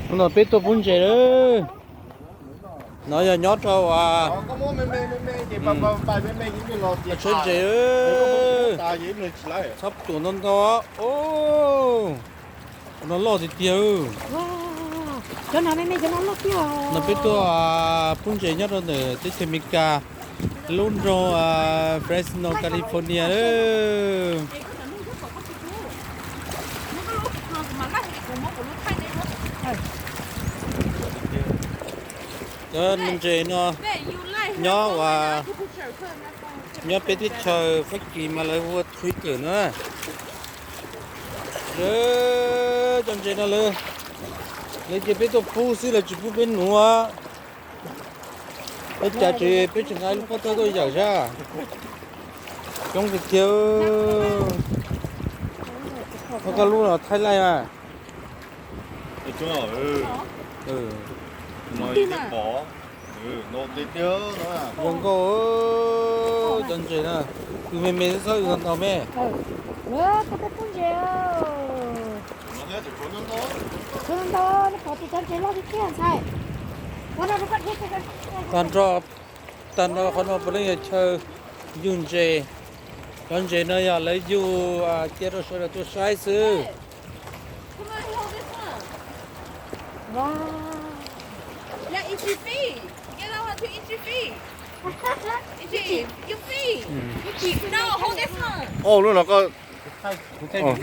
Hnub no peb tuaj pub ntses lawm. No yog nyob rau tshawb ntses, txhob tuam ntau ntau. Ov, no loj tiag tiag. No peb tuaj pub ntses nyob rau ntawm teb chaws Amelikas, lub nroog Fresno, California. Cov ntses no nyob ua, nyob peb teb chaws Fab Kis mas lawv hu ua Twitter na. Cov ntses no lawv, lawv cia peb tuaj pub xwb, lawv tsis pub peb nuv. Ua cas tsis peb tsis nqa lub pob tawb tuaj yawm sab? Coob tiag tiag. Koj lub los thaij laij mas. Zoo nkauj, cov ntses na, kws me me xwb txhob ntau me. Tag nrho, tag nrho qhov no puav leej yog chaw yug ntses. Cov ntses no yog lawv yug cia rau sawv daws tuaj saib xwb. Ov, lub no koj,